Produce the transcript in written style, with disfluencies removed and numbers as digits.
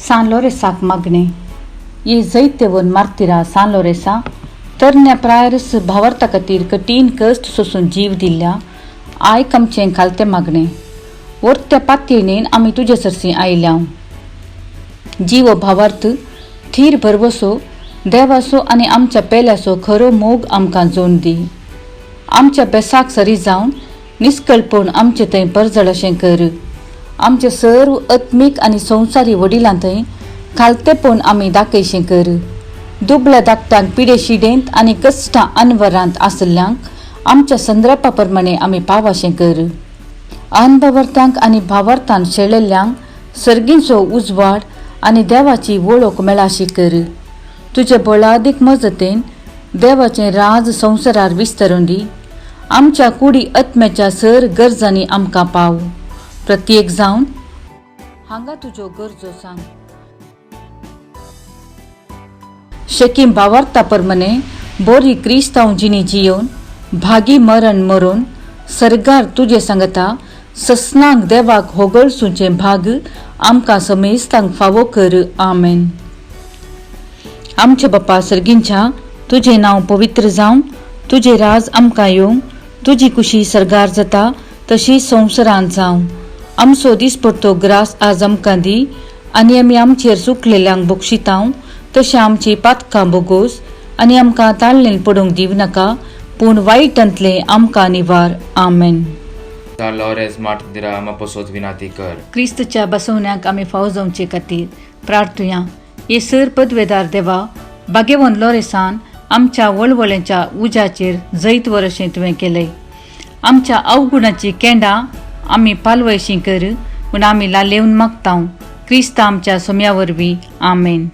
सान लोरेसाक मागणें. ये जैतेवन मार्तिरा सान लोरेसा, तरण्या प्रायरस भावार्था खातीर कठीण कश्ट सोसून जीव दिल्ल्या, आयक आमचें खालतें मागणें. वरत्या पातयेणेन आमी तुजे सरशीं आयल्या. जिवो भावार्थ, थीर भरवसो, देवाचो आनी आमच्या पेल्याचो खरो मोग आमकां जोड दी. आमच्या बेसाक सरी जावन निस्कळपण आमचे थंय परजळ अशें कर. आमचे सर्व आत्मीक आनी संवसारी वडिलां थंय खालतेपण आमी दाखयशें कर. दुबळ्या धाकट्यांक पिडे शिडेंत आनी कश्टां अनवरांत आशिल्ल्यांक आमच्या संद्रपा प्रमाणे आमी पावाशें कर. अनभावार्थ्यांक आनी भावार्थान शेळिल्ल्यांक सर्गींचो उजवाड आनी देवाची वळख मेळाशी कर. तुजे बळादीक मजतीन देवाचें राज संवसारार विस्तरून दी. आमच्या कुडी आत्म्याच्या सर गरजांनी आमकां पाव. प्रत्येक जावन हांगा तुज्यो गरजो सांग. शेकीम भावार्था प्रमाणे बोरी क्रिस्तांव जिणी जियोवन भागी मरण मरून सर्गार तुजे सांगता ससनांक देवाक होगळसूचें भाग आमकां समेस्तांक फावो कर. आमेन. आमच्या बापा सर्गींच्या, तुजें नांव पवित्र जावं, तुजें राज आमकां येवं, तुजी कुशी सर्गार जाता तशी संवसारांत जावं. आमचो दिसपडतो ग्रास आज आमकां दी आनी आमी आमचेर चुकलेल्यांक बक्षितांव तशें आमची पातकां बोगोस आनी आमकां ताळणेन पडूंक दिवं नाका, पूण वायटांतलें आमकां निवार. आमेन. सान लोरेस मार्तिरा आमा पसोत विनाती कर. क्रिस्तच्या बसवण्याक आमी फावो जावचे खातीर प्रार्थुया. हे सर पदवेदार देवा, बागेवन लोरेसान आमच्या वळवळ्यांच्या उज्याचेर जैतवर अशें तुवें केलें. आमच्या अवगुणाची केंडां आमी पालवयशीं कर म्हूण आमी लालेवन मागता. क्रिस्त आमच्या सोम्या वरवीं. आमेन.